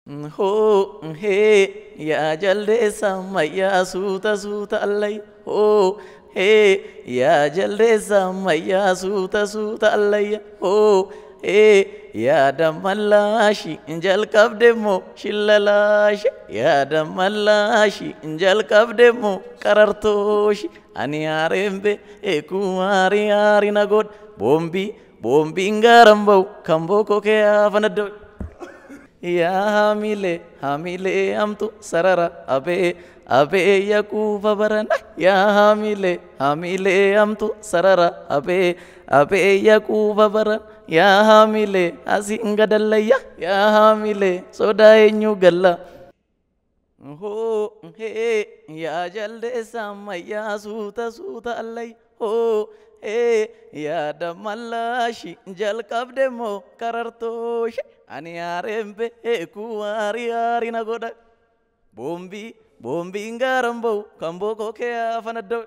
Hoo hee yaa jaldeessa ammayyaa suuta suuta allayya. Hoo hee yaa jaldeessa ammayyaa suuta suuta allayya. Hoo hee yaa dammallaashi jalqabdemmoo shillalaashi. Yaa dammallaashi jalqabdemmoo qarartooshi. Ani aareen beeku aarii aarii na godha. Boombii boombiin gaaran ba'u kan bookoo kee afanadda'u. Yaa haamilee haamilee hamtu sarara abee abee yaa kuufa barana. Yaa haamilee haamilee hamtu sarara abee abee yaa kuufa barana. Yaa haamilee asiin gadallayya. Yaa haamilee sodaa eenyu galla. Hoo hee yaa jaldeessa ammayyaa suuta suuta allayya. Hoo hee yaa dammallaashi jalqabdemmoo karartooshi. Ani aareen beeku aarii aarii na godha. Boombii boombiin gaaran ba'u kan bookoo kee afanadda'u.